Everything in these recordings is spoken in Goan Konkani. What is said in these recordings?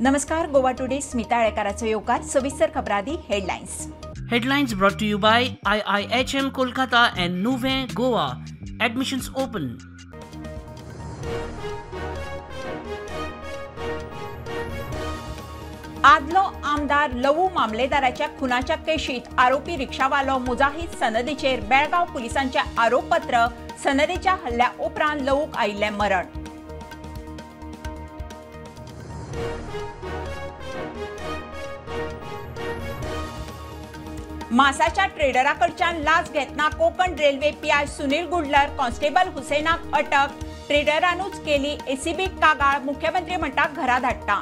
नमस्कार, गोवा टुडे स्मिता आळेकाराचो येवकार. सविस्तर खबरादी headlines. Headlines brought to you by IIHM Kolkata and Nuvem Goa. Admissions open. आदलो आमदार लवू मामलेदाराच्या खुनाच्या केशीत आरोपी रिक्षावालो मुजाहिद सनदीचेर बेळगांव पुलिसांचे आरोपपत्र. सनदीच्या हल्ल्या उपरांत लवूक आयिल्लें मरण. मासाच्या ट्रेडराकडच्यान लाच घेतना Konkan railway PI Sunil Gudlar, constable हुसेनाक अटक. ट्रेडरानूच केली एसीबी कागाळ. मुख्यमंत्री म्हणटा घरा धाडटा.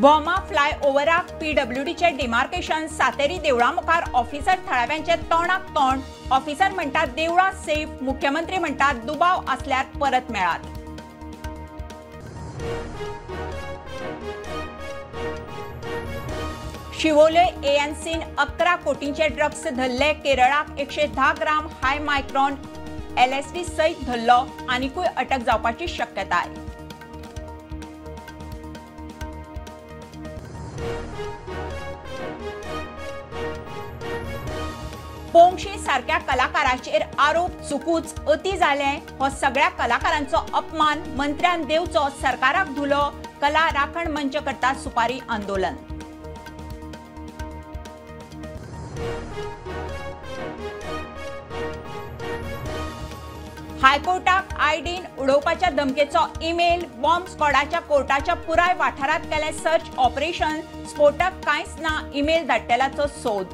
भोमा फ्लायओव्हराक पीडब्ल्यूडीचे डिमार्केशन. सातेरी देवळा मुखार ऑफिसर थळाव्यांचे तोंडाक तोंड. ऑफिसर म्हणटात देवळां सेफ, मुख्यमंत्री म्हणटात दुबाव आसल्यार परत मेळात. शिवोले एएनसीन 11 कोटींचे ड्रग्स धरले. केरळाक 110 ग्राम हाय मायक्रॉन एलएसडी सयत धरलो. आनिकूय अटक जावपाची शक्यताय. पोंगशी सारक्या कलाकाराचेर आरोप चुकूच, अती जाले हो सगळ्या कलाकारांचो अपमान. मंत्र्यान देवचो, सरकाराक धुलो. कला राखण मंच करता सुपारी आंदोलन. हायकोर्टाक आयडीन उडोवपाच्या धमकेचो ईमेल. बॉम्ब स्क्वॉडाच्या कोर्टाच्या पुराय वाठारांत केलें सर्च ऑपरेशन. स्फोटक कांयच ना, ईमेल धाडटेल्याचो सोद.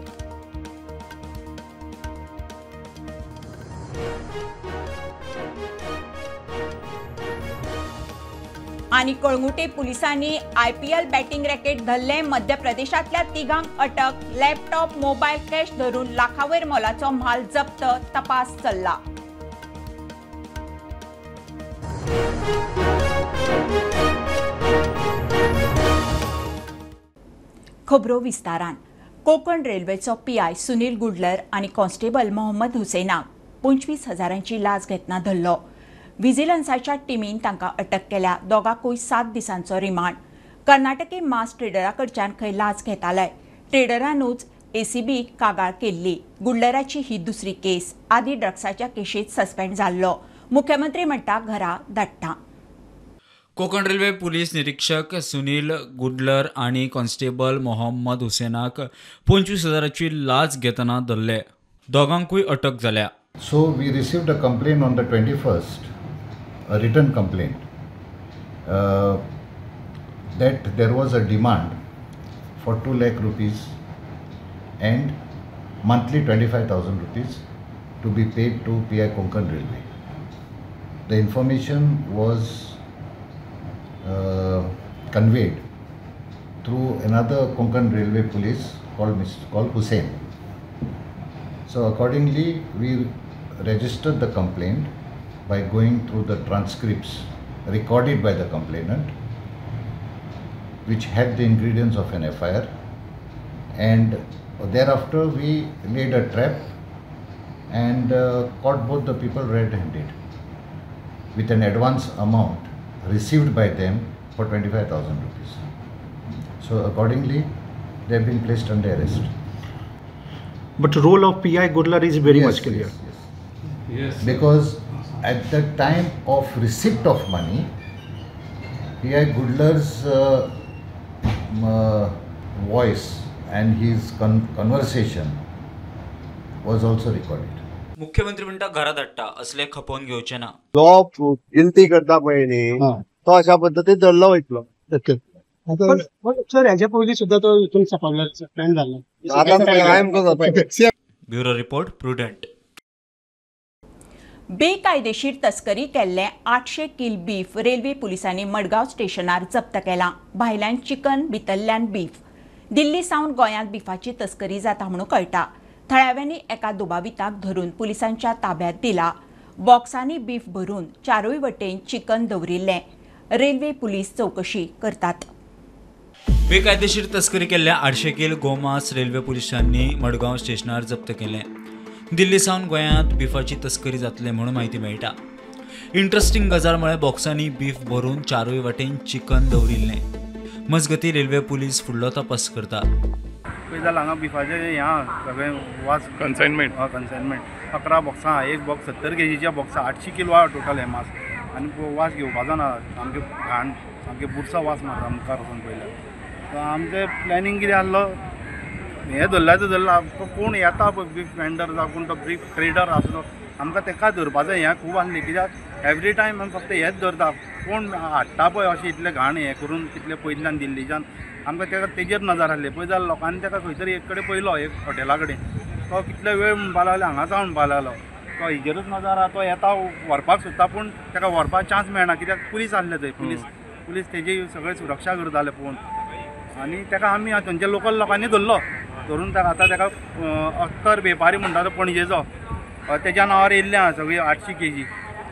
आनी कळंगुटे पुलिसांनी आयपीएल बॅटिंग रॅकेट धरलें. मध्य प्रदेशांतल्या तिगांक अटक. लॅपटॉप, मोबायल, कॅश धरून लाखावयर मोलाचो म्हाल जप्त. तपास चल्ला. खबरो विस्तारान. कोकण रेल्वेचो पीआय सुनील गुडलर आनी कॉन्स्टेबल मोहम्मद हुसेनाक 25,000 लाच घेतना धरलो. विजिलन्साच्या टिमीन तांकां अटक केल्या. दोगांकूय 7 दिसांचो रिमांड. कर्नाटकी मास ट्रेडरा कडच्यान खंय लाच घेताले. ट्रेडरानूच एसीबीक कागाळ केल्ली. गुडलराची ही दुसरी केस. आदी ड्रग्साच्या केशीत सस्पेंड जाल्लो. मुख्यमंत्री म्हणटा घरा धाडटा. कोकण रेल्वे पुलीस निरीक्षक सुनील गुडलर आनी कॉन्स्टेबल मोहम्मद हुसेनाक 25,000 लाच घेतना धरले. दोगांकूय अटक जाल्या. So we received a complaint on the 21st, a written complaint that there was a demand for 2 lakh rupees and monthly 25,000 rupees to be paid to PI Konkan Railway. The information was conveyed through another Konkan Railway police called Hussain. So accordingly, we registered the complaint by going through the transcripts recorded by the complainant, which had the ingredients of an FIR, and thereafter we laid a trap and caught both the people red-handed with an advance amount received by them for 25,000 rupees. So accordingly, they have been placed under arrest. But role of PI Gudlar is very much clear. Yes, yes. Yes. Because at the time of receipt of money, PI Gudlar's voice and his conversation was also recorded. मुख्यमंत्री म्हणटा घरा धाडटा, असले खपोवन घेवचे ना. जो गिल्टी करता पळय न्ही तो अशा पद्दतीन धरलो वयतलो. सर, ह्याच्या पयलीं सुद्दां तो हितून सापडलो, सस्पेंड जाल्लो. Bureau report, Prudent. बेकायदेशीर तस्करी केल्ले 800 किल बीफ रेल्वे पुलिसांनी मडगांव स्टेशनार जप्त केला. भायल्यान चिकन, भितरल्यान बीफ. दिल्ली सावन गोंयांत बिफाची तस्करी जाता म्हणून कळटा. थळाव्यांनी एका दुबाविताक धरून पुलिसांच्या ताब्यात दिला. बॉक्सांनी बीफ भरून चारूय वटेन चिकन दवरिल्लें. रेल्वे पुलीस चौकशी करतात. बेकायदेशीर तस्करी केल्ल्या 800 किल गोमांस रेल्वे पुलिसांनी मडगांव स्टेशनार जप्त केलें. दिल्ली सावन गोंयांत बिफाची तस्करी जातले म्हणून म्हायती मेळटा. इंट्रस्टिंग गजाल म्हळ्यार बॉक्सांनी बीफ भरून चारूय वाटेन चिकन दवरिल्लें. मजगती रेल्वे पुलीस फुडलो तपास करता. पळय जाल्यार हांगा बिफाचें हें आहा सगळें वास कन्सायनमेंट. हय, कन्सायनमेंट 11 बॉक्सां आहा. एक बॉक्स 70 केजीच्या बॉक्सा 800 किलो आहा टोटल हें मास. आनी वास घेवपाचो ना, सामकें घाण, सामकें बुरसो वास मारता मुखार वचून पळयल्यार. आमचें प्लॅनिंग कितें आसलो, हें धरल्यार तो धरला, कोण येता पळय बीफ वेंडर जावं कोण तो बीफ ट्रेडर आसा तो आमकां तेका धरपाचो हें खूब आसलें. कित्याक एवरी टायम आमी फक्त हेंच धरता, कोण हाडटा पळय अशें इतलें घाण हें करून कितलें पयल्यान दिल्लीच्यान आमकां तेका तेजेर नजर आसली. पळय जाल्यार लोकांनी तेका खंय तरी एक कडेन पळयलो, एक हॉटेला कडेन, तो कितलो वेळ म्हणपाक लागलो हांगाच आहा म्हणपाक लागलो. तो हेजेरूच नजर आहा, तो येता व्हरपाक सोदता पूण तेका व्हरपाक चान्स मेळना कित्याक पुलीस आसले थंय. पुलीस तेजी सगळी सुरक्षा करताले पळोवन. आनी तेका आमी थंयच्या लोकल लोकांनी धरलो. धरून ताका आतां तेका अख्तर वेपारी म्हणटा तो पणजेचो, तेज्या नांवार येयल्लें आहा सगळी 800 केजी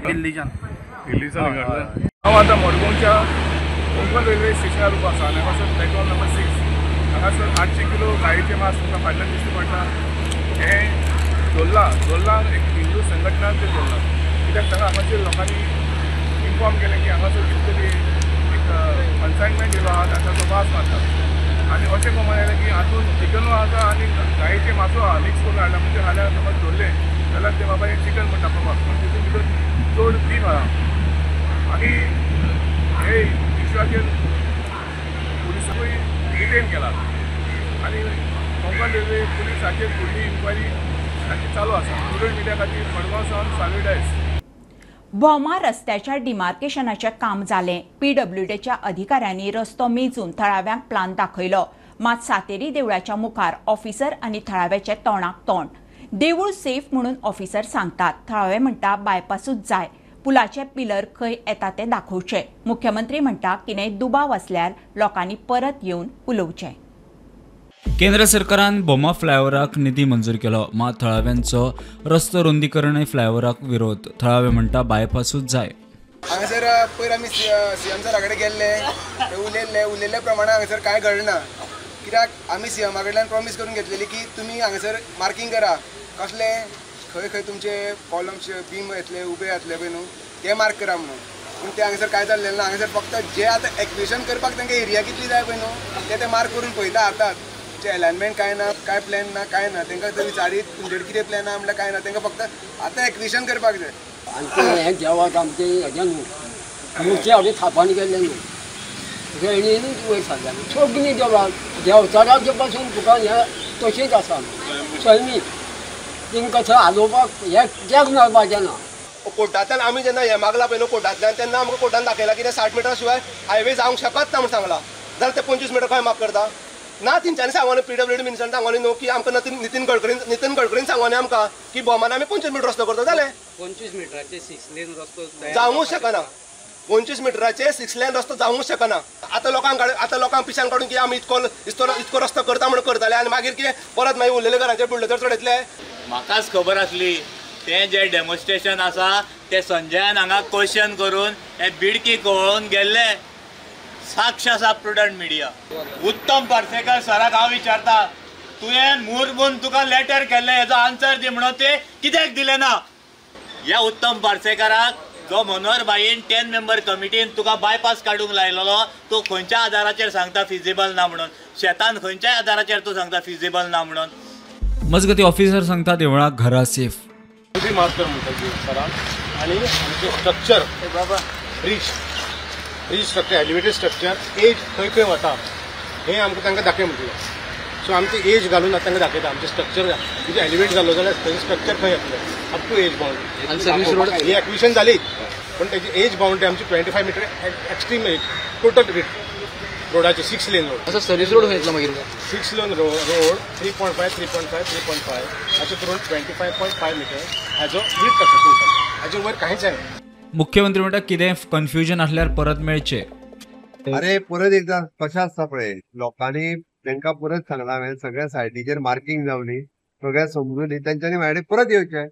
दिल्लीच्यान. दिल्लीच्यान. हांव आतां मडगांवच्या कोंकण रेल्वे स्टेशनार उबो आसा आनी हांगासर प्लॅटफॉर्म नंबर 6 हांगासर 800 किलो गायेचें मांस तुमकां फाटल्यान दिश्टी पडटा. हें धोल्ला एक हिंदू संघटनान तें धरलां कित्याक तांकां हांगासर लोकांनी इन्फॉर्म केलें की हांगासर कितें तरी एक कन्सायनमेंट येयलो आहा, ताचो वास मारता. आनी अशें प्रमाण आयलें की हातूंत चिकनूय आसा आनी गायेचें मासो आहा मिक्स करून हाडला. म्हणजे हाडल्यार समज धरलें जाल्यार ते बाबा हें चिकन म्हणटा बाबा, पूण तितून भितर चड बीफ आहा. आनी हे इश्यूचेर पुलिसांकूय डिटेन केला आनी कोंकण रेल्वे पुलीस हाचेर फुडली इन्क्वायरी ताची चालू आसा. प्रुडंट मिडिया खातीर मडगांव सावन सालवी डायस. भोमा रस्त्याच्या डिमार्केशनाचें काम जालें. पीडब्ल्यूडीच्या अधिकाऱ्यांनी रस्तो मेजून थळाव्यांक प्लान दाखयलो. मात सातेरी देवळाच्या मुखार ऑफिसर आनी थळाव्याचे तोंडाक तोंड. देवूळ सेफ म्हणून ऑफिसर सांगतात, थळावे म्हणटा बायपासूच जाय, पुलाचे पिलर खंय येता ते दाखोवचे. मुख्यमंत्री म्हणटा कितेंय दुबाव आसल्यार लोकांनी परत येवन उलोवचें. केंद्र सरकारान भोमा फ्लायओव्हराक निधी मंजूर केलो, मात थळाव्यांचो रस्तो रुंदीकरण फ्लायओव्हराक विरोध. थळावे म्हणटा बायपासूच जाय. हांगासर पयर आमी सीएम सरा कडेन गेल्ले, ते उलयल्ले, उलयल्ल्या प्रमाणे हांगासर कांय घडना. कित्याक आमी सीएमा कडल्यान प्रॉमीस करून घेतलेली की तुमी हांगासर मार्कींग करा, कसले खंय खंय तुमचे कॉलम्स बीम येतले उबे जातले पळय न्हू ते मार्क करा म्हणून. पूण ते हांगासर कांय जाल्लें ना. हांगासर फक्त जे आतां एक्विशन करपाक तांकां एरिया कितली जाय पळय न्हू ते ते मार्क करून पळयता हातात. एलायनमेंट कांय ना, कांय प्लॅन ना, कांय ना. तांकां जर विचारीत तुमचे कितें प्लॅन आहा म्हणल्यार कांय ना, तांकां फक्त आतां एक्विशन करपाक जाय. आनी हें देवाक आमचें हेजें न्हू मुर्ती हाडून थापान गेल्लें न्हू, रेणीनूच वयर सरल्या सगळीं देवळां देंवचाराचे पासून तुका हें तशेंच आसा सैमीक. तांकां थंय हालोवपाक हें कित्याक मेळपाचें ना. कोर्टांतल्यान आमी जेन्ना हें मागलां पळय न्हू कोर्टांतल्यान, तेन्ना आमकां कोर्टान दाखयलां कितें 60 मिटर शिवाय हायवे जावंक शकत ना म्हूण सांगलां. जाल्यार ते 25 मिटर खंय माफ करता ना. तेंच्यांनी सांगोनी पीडब्ल्यूडी मिनिस्टरान सांगोनी न्हू की आमकां नितीन गडकरीन सांगोनी आमकां की भोमान आमी 25 मिटर रस्तो करता. जालें, 25 मिटराचे 6 लेन रस्तो जावंकूच शकना. 25 मिटराचे 6 लेन रस्तो जावंकूच शकना. आतां लोकांक आतां लोकांक पिशान काडून की आमी इतको इतको रस्तो करता म्हणून करताले आनी मागीर कितें परत मागीर उरलेले घरांचेर बुलडोजर चडयतले. म्हाकाच खबर आसली तें जें डेमॉन्स्ट्रेशन आसा तें संजयान हांगा क्वेश्चन करून हे बिडकी कळोवन गेल्ले. साक्ष आसा प्रुडंट मिडिया. उत्तम पार्सेकर सराक हांव विचारता, तुवें मुर्मून तुका लेटर केल्लें हेजो आन्सर दी म्हणून ते कित्याक दिलें ना? ह्या उत्तम पार्सेकराक जो मनोहर भाईन 10 मेंबर कमिटीन तुका बायपास काडूंक लायलेलो, तूं खंयच्या आदाराचेर सांगता फिजिबल ना म्हणून? शेतान खंयच्याय आदाराचेर तूं सांगता फिजिबल ना म्हणून? मजगती ऑफिसर सांगता देवळाक घरा सेफ. मास्टर म्हणटा सरान आनी आमचें स्ट्रक्चर बाबा bridge structure elevated structure edge खंय खंय वता हें आमकां तांकां दाखय म्हटलें. सो आमचें एज घालून तांकां दाखयता आमचें स्ट्रक्चर म्हणजे एलिवेट जालो जाल्यार थंय स्ट्रक्चर खंय येतलें अप टू एज बाउंड्री. आनी सर्वीस रोड ही एक्विशन जाली पूण तेजी एज बाउंड्री आमची 25 metre extreme edge total width रोडाची 6 lane road. आतां सर्वीस रोड खंय येतलो मागीर? 6 लेन रोड 3.5 3.5 3.5 अशें करून 25.5 मिटर हाजो विड्थ आसा टोटल, हाजे वयर कांयच जायना. मुख्यमंत्री म्हणटा कितें कन्फ्युजन आसल्यार परत मेळचें. अरे परत एकदां कशें आसता पळय, लोकांनी तांकां परत सांगलां हांवें, सगळ्या सायटीचेर मार्कींग जावनी, सगळ्या समजून तेंच्यांनी म्हाजे परत येवचें,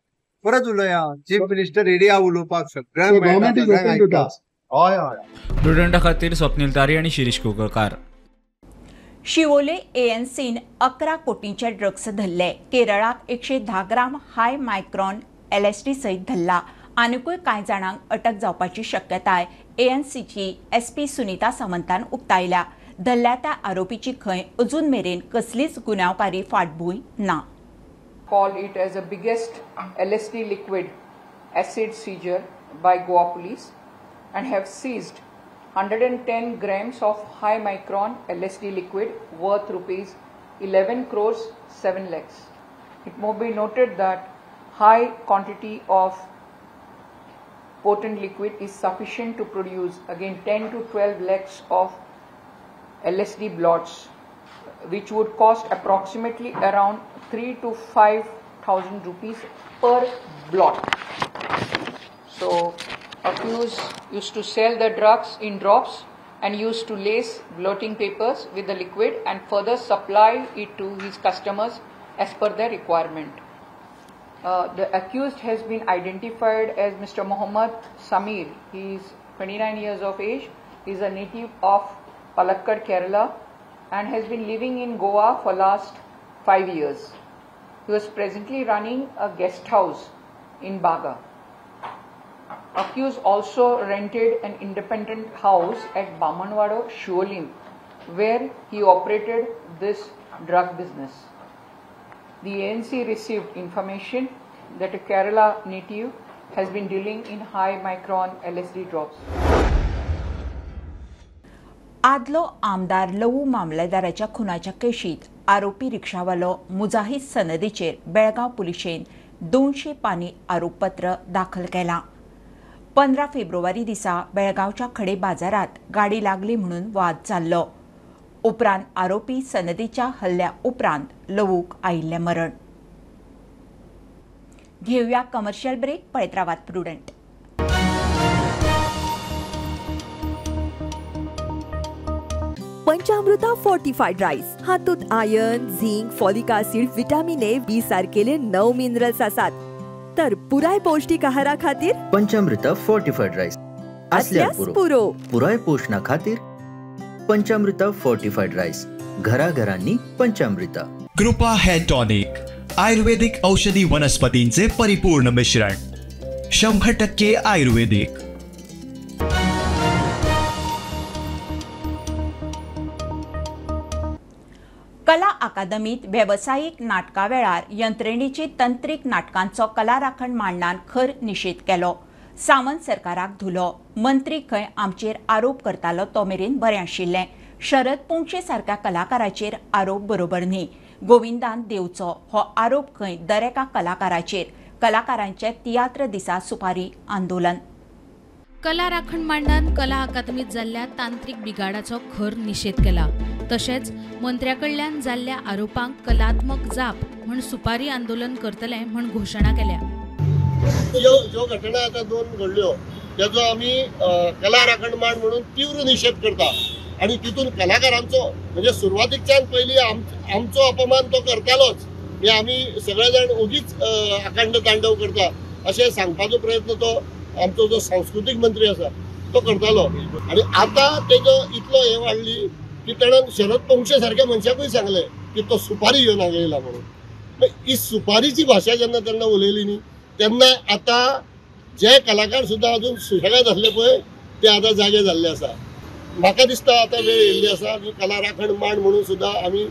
परत उलोवया. चीफ मिनिस्टर रेडी आहा उलोवपाक सगळ्यांक. हय हय. प्रुडंटा खातीर स्वप्नील तारी आनी शिरीष कुंकळकार. शिवोले एएनसीन 11 कोटींचे ड्रग्स धरले. केरळाक 110 ग्राम हाय मायक्रॉन एलएसडी सयत धरला. आनिकूय कांय जाणांक अटक जावपाची शक्यताय एएनसीची एसपी सुनीता सामंतान उक्तायल्या. धरल्या त्या आरोपीची खंय अजून मेरेन कसलीच गुन्यांवकारी फाटभूंय ना. Call it as a biggest LSD liquid acid seizure by Goa police and have seized 110 grams of high micron LSD liquid worth rupees 11 crores 7 lakhs. It may be noted that high quantity of potent liquid is sufficient to produce again 10 to 12 lakhs of LSD blots, which would cost approximately around 3 to 5,000 rupees per blot. So, accused used to sell the drugs in drops and used to lace blotting papers with the liquid and further supply it to his customers as per their requirement. The accused has been identified as Mr. Mohammad Samir. He is 29 years of age. He is a native of Palakkad, Kerala, and has been living in Goa for last 5 years. He was presently running a guest house in Baga. Accused also rented an independent house at Bamanwado, Siolim, where he operated this drug business. The ANC received information that a Kerala native has been dealing in high micron LSD drops. आदलो आमदार लवू मामलेदाराच्या खुनाच्या केशीत आरोपी रिक्षावालो मुजाहिद सनदीचेर बेळगांव पुलिशेन 200 पानी आरोपपत्र दाखल केलां. 15 फेब्रुवारी दिसा बेळगांवच्या खडे बाजारात गाडी लागली म्हणून वाद जाल्लो. उपरांत आरोपी सनदीच्या हल्ल्या उपरांत लवूक आयिल्लें मरण. घेवया कमर्शियल ब्रेक. पळयत रावात प्रुडंट. पंचामृता फोर्टिफाईड राईस हातूंत iron, zinc, folic acid, vitamin A, B सारकेले 9 मिनरल्स आसात. तर पुराय पौष्टिक आहारा खातीर पंचामृता फोर्टिफाईड राईस असल्यार पुरो. पुराय पोषणा खातीर पंचामृता फोर्टिफाईड राईस घराघरांनी पंचामृता. कृपा हेअर टॉनिक आयुर्वेदिक औषधी वनस्पतींचे परिपूर्ण मिश्रण, 100% आयुर्वेदिक. कला अकादमीत वेवसायीक नाटका वेळार यंत्रणेची तंत्रीक नाटकांचो कला राखण मांडणान खर निशेध केलो. सावंत सरकाराक धुलो. मंत्री खंय आमचेर आरोप करतालो तो मेरेन बरें आशिल्लें. शरद पोंक्षे सारक्या कलाकाराचेर आरोप बरोबर न्ही. गोविंदान देवचो हो आरोप खंय दरेका कलाकाराचेर. कलाकारांचे तियात्र दिसा सुपारी आंदोलन. कला राखण मांडान कला अकादमीत जाल्ल्या तांत्रिक बिगाडाचो खर निशेध केला. तशेंच मंत्र्या कडल्यान जाल्ल्या आरोपांक कलात्मक जाप म्हूण सुपारी आंदोलन करतले म्हूण घोशणा केल्या. ज्यो घटना आतां 2 घडल्यो तेजो आमी कला राखण मांड म्हणून तीव्र निशेध करता आनी तितून कलाकारांचो म्हणजे सुरवातीकच्यान पयलीं आमचो अपमान तो करतालोच की आमी सगळे जाण ओगीच अखंड तांडव करता अशें सांगपाचो प्रयत्न तो आमचो जो सांस्कृतीक मंत्री आसा तो करतालो. आनी आतां तेजो इतलो हें वाडली की ताणें शरद पोंक्षे सारक्या मनशाकूय सांगलें की तो सुपारी घेवन हांगा येयला म्हणून. ही सुपारीची भाशा जेन्ना तेन्ना उलयली न्ही तेन्ना आतां जे कलाकार सुद्दां अजून सुशेगाद आसले पळय ते आतां जागे जाल्ले आसा. म्हाका दिसता आतां वेळ येयल्ली आसा की कला राखण मांड म्हणून सुद्दां आमी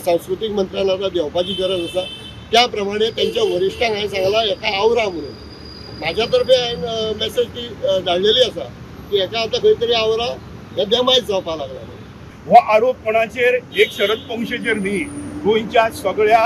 सांस्कृतीक मंत्र्यान आतां देंवपाची गरज आसा. त्या प्रमाणे तेंच्या वरिश्ठांक हांवें सांगलां हेका आवरा म्हणून. म्हाज्या तर्फे हांवें मॅसेज ती धाडलेली आसा की हेका आतां खंय तरी आवरा, हे देमायज जावपाक लागला. हो आरोप कोणाचेर? एक शरद पोंक्षेचेर न्ही, गोंयच्या सगळ्या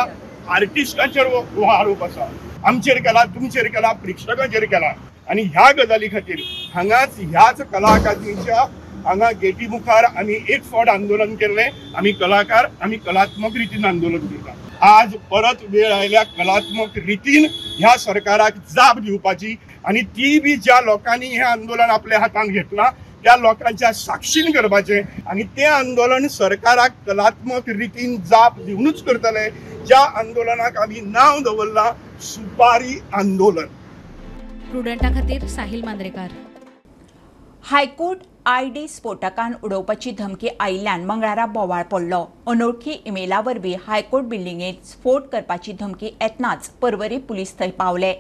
आर्टिस्टांचेर हो आरोप आसा. आमचेर केला, तुमचेर केला, प्रेक्षकांचेर केला. आनी ह्या गजाली खातीर हांगाच ह्याच कला अकादमीच्या हांगा गेटी मुखार आमी एक फावट आंदोलन केल्लें. आमी कलाकार, आमी कलात्मक रितीन आंदोलन करता. आज परत वेळ आयल्या कलात्मक रितीन ह्या सरकाराक जाप दिवपाची आनी ती बी ज्या लोकांनी हें आंदोलन आपल्या हातांत घेतलां त्या लोकांच्या साक्षीन करपाचें आनी तें आंदोलन सरकाराक कलात्मक रितीन जाप दिवनूच करतले. ज्या आंदोलनाक आमी नांव दवरलां सुपारी आंदोलन. प्रुडंटा खातीर साहिल मांद्रेकार. हायकोर्ट आयडी स्फोटकान उडोवपाची धमकी आयिल्ल्यान मंगळारा बोवाळ पडलो. अनोळखी इमेला वरवीं हायकोर्ट बिल्डिंगेंत स्फोट करपाची धमकी येतनाच पर्वरी पुलीस थंय पावले.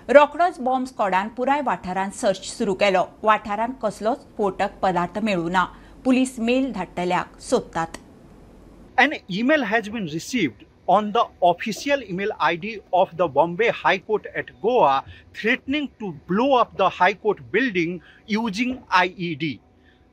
रोखडोच बॉम्ब स्क्वॉडान पुराय वाठारांत सर्च सुरू केलो. वाठारांत कसलोच स्फोटक पदार्थ मेळूं ना. पुलीस मेल धाडटल्याक सोदतात. An email has been received on the official email ID of the Bombay High Court at Goa threatening to blow up the High Court building using IED.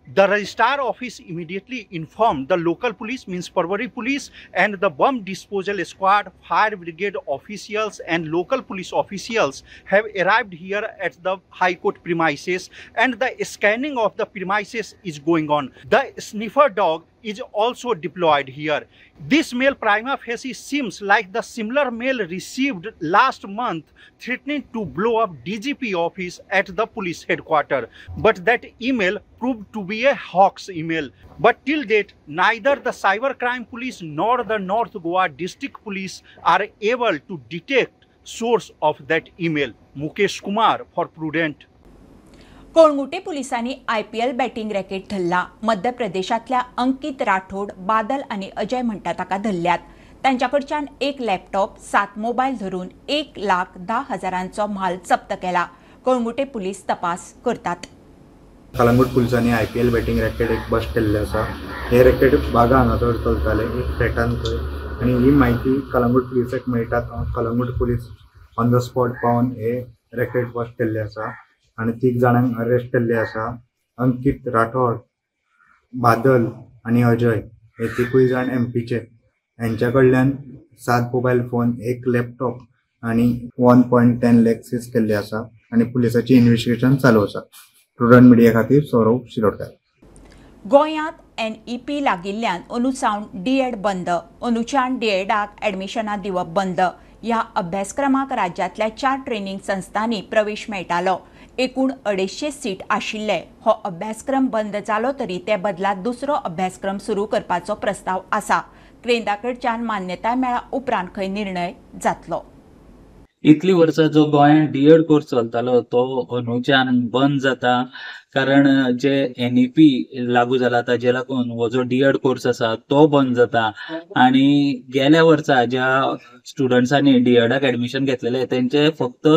The registrar office immediately informed the local police, means Parvari police, and the bomb disposal squad, fire brigade officials and local police officials have arrived here at the High Court premises, and the scanning of the premises is going on. The sniffer dog is also deployed here. This mail prima facie seems like the similar mail received last month threatening to blow up DGP office at the police headquarters. But that email proved to be a hoax email. But till date, neither the cybercrime police nor the North Goa district police are able to detect source of that email. Mukesh Kumar for Prudent. Calangute पुलिसांनी आयपीएल बॅटिंग रॅकेट धरला. मध्य प्रदेशांतल्या अंकित राठोड, बादल आनी अजय म्हणटा ताका धरल्यात. तांच्या कडच्यान एक लॅपटॉप, 7 मोबायल धरून 1,10,000 म्हाल जप्त केला. कळंगूटे पुलीस तपास करतात. कळंगूट पुलिसांनी आयपीएल बॅटिंग रॅकेट एक बस्ट केल्लें आसा. हे रॅकेट बागा हांगासर चलताले एक फ्लॅटान खंय, आनी ही म्हायती कळंगूट पुलिसाक मेळटा. Calangute police on the spot पावन हे रॅकेट बस्ट केल्लें आसा आनी 3 जाणांक अरेस्ट केल्ले आसा. अंकित राठोड, बादल आनी अजय हे 3 जाण एमपीचे. हेंच्या कडल्यान 7 मोबायल फोन, 1 लॅपटॉप आनी 1.10 लाख सीज केल्ले आसा आनी पुलिसाची इन्व्हेस्टिगेशन चालू आसा. प्रुडंट मिडिया खातीर सौरव शिरोडकर. गोंयांत एनईपी लागिल्ल्यान अंदू सावन डीएड बंद. अंदूच्यान डीएडाक एडमिशनां दिवप बंद. ह्या अभ्यासक्रमाक राज्यांतल्या 4 ट्रेनिंग संस्थांनी प्रवेश मेळटालो. एकूण 250 सीट आशिल्ले. हो अभ्यासक्रम बंद जालो तरी ते बदला दुसरो अभ्यासक्रम सुरू करपाचो प्रस्ताव आसा. केंद्रा कडच्यान मान्यताय मेळ्ळ्या उपरांत खंय निर्णय जातलो. इतली वर्सां जो गोंयांत डीएड कोर्स चलतालो तो अंदूच्यान बंद जाता, कारण जे एनईपी लागू जाला ताजे लागून हो जो डीएड कोर्स आसा तो बंद जाता. आनी गेल्या वर्सा ज्या स्टुडंट्सांनी डीएडाक एडमिशन घेतलेले तेंचे फक्त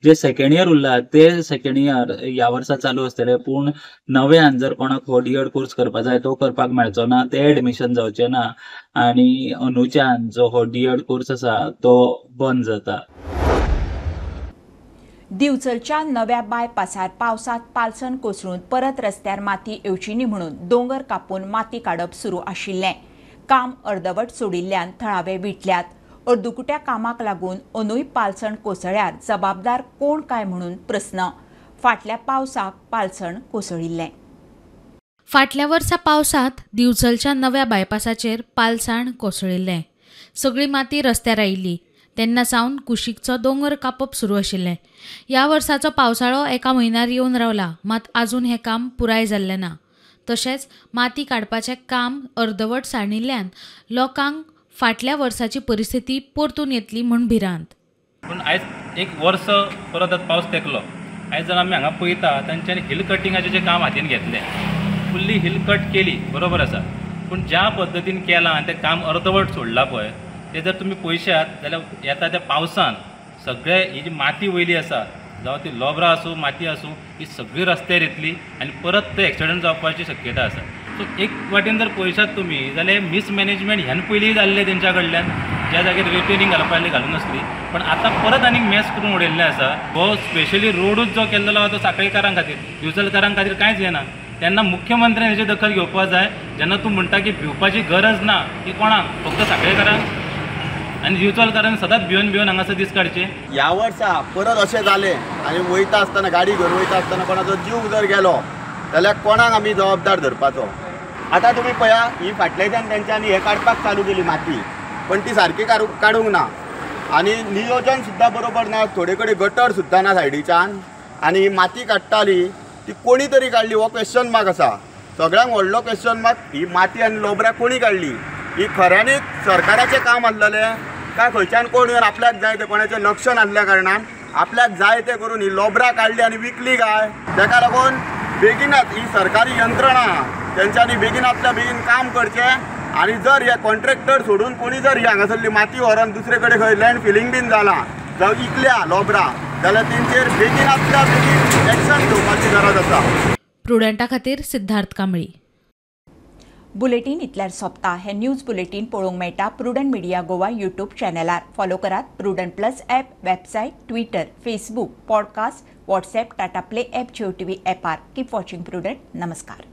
जे सेकंड इयर उरला ते सेकंड इयर ह्या वर्सा चालू आसतले, पूण नव्यान जर कोणाक हो डीएड कोर्स करपा जाय तो करपाक मेळचो ना, ते एडमिशन जावचे ना आनी अंदूच्यान जो हो डीएड कोर्स आसा तो बंद जाता. दिवचलच्या नव्या बायपासार पावसात पालसण कोसळून परत रस्त्यार माती येवची न्ही म्हणून दोंगर कापून माती काडप सुरू आशिल्लें. काम अर्दवट सोडिल्ल्यान थळावे विटल्यात. अर्दुकुट्या कामाक लागून अंदूय पालसण कोसळ्यार जबाबदार कोण काय म्हणून प्रस्न. फाटल्या पावसाक पालसण कोसळिल्लें. फाटल्या वर्सा पावसांत दिवचलच्या नव्या बायपासाचेर पालसाण कोसळिल्लें. सगळी माती रस्त्यार आयिल्ली. तेन्ना सावन कुशीकचो दोंगर कापप सुरू आशिल्लें. ह्या वर्साचो पावसाळो एका म्हयन्यार येवन रावला, मात आजून हें काम पुराय जाल्लें ना. तशेंच माती काडपाचें काम अर्दवट सांडिल्ल्यान लोकांक फाटल्या वर्साची परिस्थिती परतून येतली म्हूण भिरांत. पूण आयज एक वर्स परत आतां पावस तेकलो. आयज जर आमी हांगा पळयता तांच्यांनी हिल कटिंगाचें जें काम हातीन घेतलें, फुल्ली हिल कट केली, बरोबर आसा, पूण ज्या पद्दतीन केलां आनी तें काम अर्दवट सोडलां पळय, ते जर तुमी पळयशात जाल्यार येता त्या पावसान सगळे ही जी माती वयली आसा, जावं ती लोबरां आसूं माती आसूं, ही सगळी रस्त्यार येतली आनी परत ते एक्सिडंट जावपाची शक्यता आसा. सो एक वाटेन जर पळयशात तुमी जाल्यार मिसमॅनेजमेंट ह्यान पयलीं जाल्लें तेंच्या कडल्यान, ज्या जाग्यार रिपेरींग घालपा घालूं नासली, पण आतां परत आनीक मॅस करून उडयल्लें आसा. हो स्पेशली रोडूच जो केल्लो आसा तो साखळीकारां खातीर, दिवचलकारां खातीर कांयच येना. तेन्ना मुख्यमंत्र्यान हेची दखल घेवपाक जाय. जेन्ना तूं म्हणटा की भिवपाची गरज ना, की कोणाक, फक्त साखळेकारांक आनी दिवचलकारांक सदांच भिवन भिवन हांगासर दीस काडचे. ह्या वर्सा परत अशें जालें आनी वयता आसतना गाडी घेवन वयता आसतना कोणाचो जीव जर गेलो जाल्यार कोणाक आमी जबाबदार धरपाचो? आतां तुमी पळया, ही फाटल्याच्यान तेंच्यांनी हें काडपाक चालू केली माती, पण ती सारकी काडूंक ना आनी नियोजन सुद्दां बरोबर ना. थोडे कडेन गटर सुद्दां ना सायडीच्यान, आनी ही माती काडटाली ती कोणी तरी काडली हो क्वेश्चन मार्क आसा. सगळ्यांक व्हडलो क्वेश्चन मार्क, ही माती आनी लोबरां कोणी काडली? ही खऱ्यांनीच सरकाराचें काम आसलेलें काय खंयच्यान कोण येवन आपल्याक जाय तें कोणाचें लक्ष नासल्या कारणान आपल्याक जाय तें करून ही लोबरां काडली आनी विकली काय? ताका लागून बेगिनात ही सरकारी यंत्रणा तेंच्यांनी बेगिनातल्या बेगीन काम करचें आनी जर हे कॉन्ट्रॅक्टर सोडून कोणी जर ही हांगासरली माती व्हरोन दुसरे कडेन खंय लँड फिलींग बीन जालां जावं इकल्या लोबरां जाल्यार तेंचेर बेगिनातल्या बेगीन एक्शन घेवपाची गरज आसा. प्रुडंटा खातीर सिद्धार्थ कांबळी. बुलेटीन इतल्यार सोंपता. हे न्यूज बुलेटीन पळोवंक मेळटा प्रुडंट मिडिया गोवा यूट्यूब चॅनलार. फॉलो करात Prudent plus app, website, Twitter, Facebook, podcast, WhatsApp, Tata Play app, Jio TV ॲपार. Keep watching prudent. नमस्कार.